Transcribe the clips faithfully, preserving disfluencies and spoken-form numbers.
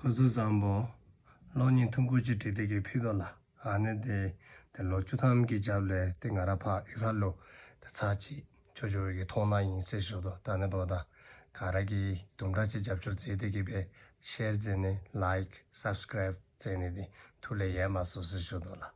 སྐུ་གཟུགས་བཟང་པོ། གློག་བརྙན་ཐུང་ཀུ་ཅིག་བྲིས་ཏེ་གི་ཕུལ་དོ་ལ། ཨ་ནི་དེ་དེ་ལོ་བཅུ་ཐམ་གྱི་རྒྱབ་ལས་དེ་ང་ར་ཕ་ཨི་ཁ་ལོ་དེ་ཚ་ཅིག་ཅོ་ཅོ་གི་མཐོང་ན་ཡིན་ཟེར་ཞུ་དོ། ད་ནི་བོ་ད་ག་ར་གི་དུམ་གྲ་ཅིག་རྒྱབ་སྐྱོར་མཛད་དེ་གི་བས་ཤེར་མཛད་ནས་ལའིཀ་སབ་སི་ཀ་རའིབ་མཛད་ནས་དེ་ཐུགས་ལས་ཡལ་མ་སོང་ཟེར་ཞུ་དོ་ལ།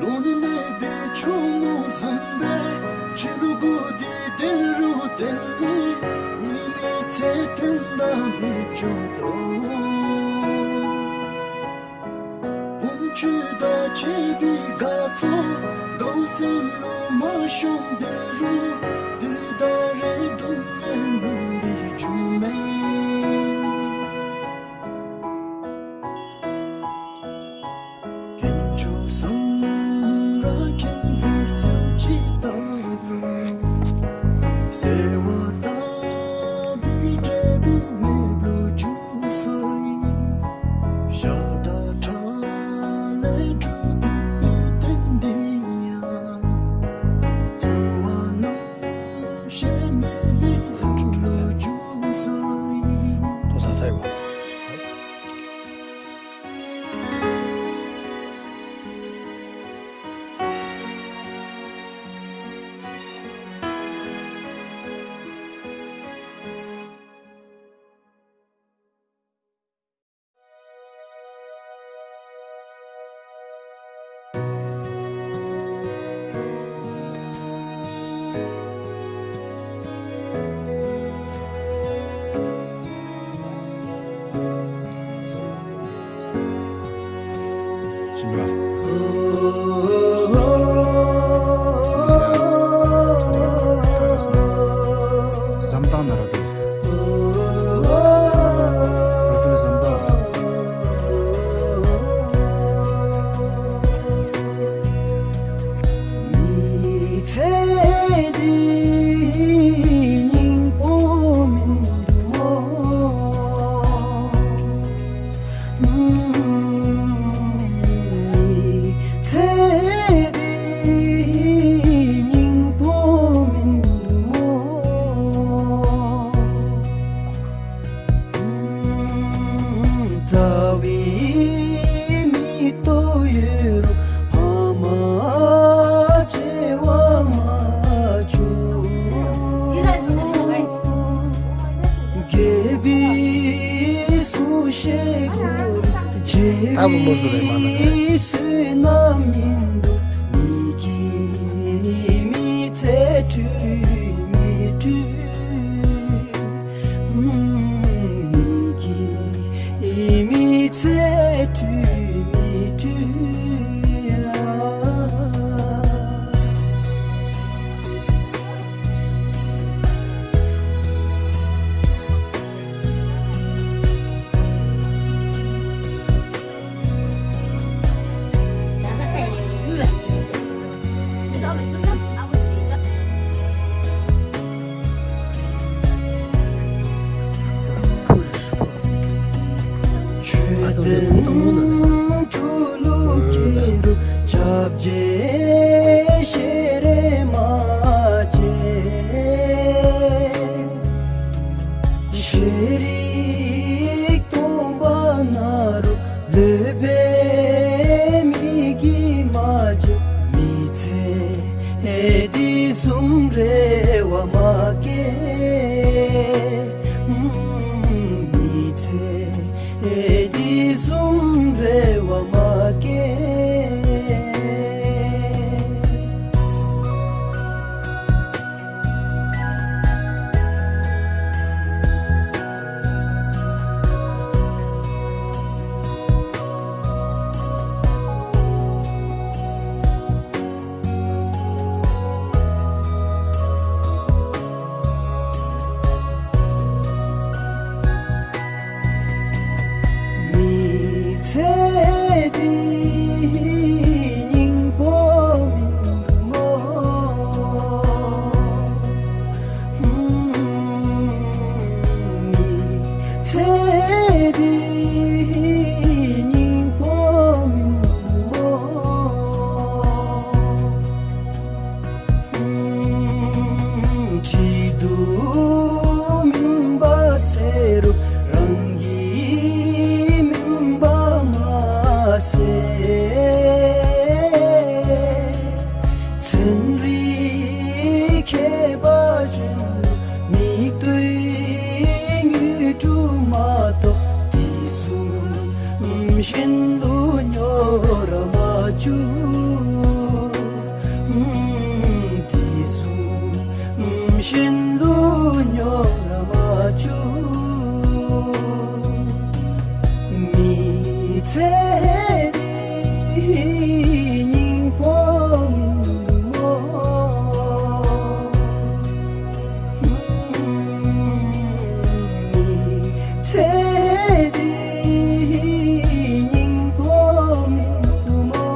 ལུང་ནི་མེད་པའི་ཆུ་མོ་བཟུམ་པའི་ཆུ་ལུ་གུ་དེ་དེ་རུ་དེ་ནི་མི་མི་ཚེ་དོན་དང་མི་ཆོད་དོ། ཀུན་སྤྱོད་དང་བཅས་པའི་དགའ་ཚོར་དགའ་སེམས་ལོ་མ་ཤོང་དེ་རུ་དུས་ད་རེས་སྡུག་བསྔལ་ལུང་གི་ཆུ་མེ། ཁྱེད་ཆོས་གསུང་ར་ཁྱེད་མཛད་སུ་ཅི་ལྟ་རུང་། སེར་བ་ལྟ་བུའི་འབྲས་བུ་མེད་ལོ་ཅུང་སོ་ཡིན། ཤ་དང་ཁྲག་ལས་གྲུབ་པའི་རྟེན་འདི་ཡང་། འཚོ་བ་རྣམ་ཤེས་མེད་པའི་གཟུགས་ལོ་ཅུང་སོ་ཡིན། ལྟོ་ས་ས་ཡོད། ད་བུ་མོ་བཟོ་རེ་མ་ན་རེ། ཤེས་རིག་སྟོང་པ་ན་རུ་ལུས་པའི་མིག་གིས་མ་བརྗོད། མི་ཚེ་འདི་གསུམ་རེ་བ་མ་སྐྱེ། མི་ཚེ་འདི་གསུམ་རེ་བ་མ་སྐྱེ། མི་ཚེ་འདི་སྙིང་པོ་མིན་འདུག་མོ། མི་ཚེ་འདི་སྙིང་པོ་མིན་འདུག་མོ། བྲིས་འདུག་མིན་པ་ཟེར་རོ། རང་གི་མིན་པ་མ་ཟད། ཚན་རིག་མཁས་པ་ཅན་མིག་ལྟོས་དངོས་གྲུབ་མ་གཏོགས། དེ་གསུམ་བཞིན་དུ་ཉོ་ར་མ་བཅུག། དེ་གསུམ་བཞིན་དུ་ཉོ་ར་མ་བཅུག། མི་ཚེ་འདི་སྙིང་པོ་མིན་འདུག་མོ། ཚེ་འདི་སྙིང་པོ་མིན་འདུག་མོ།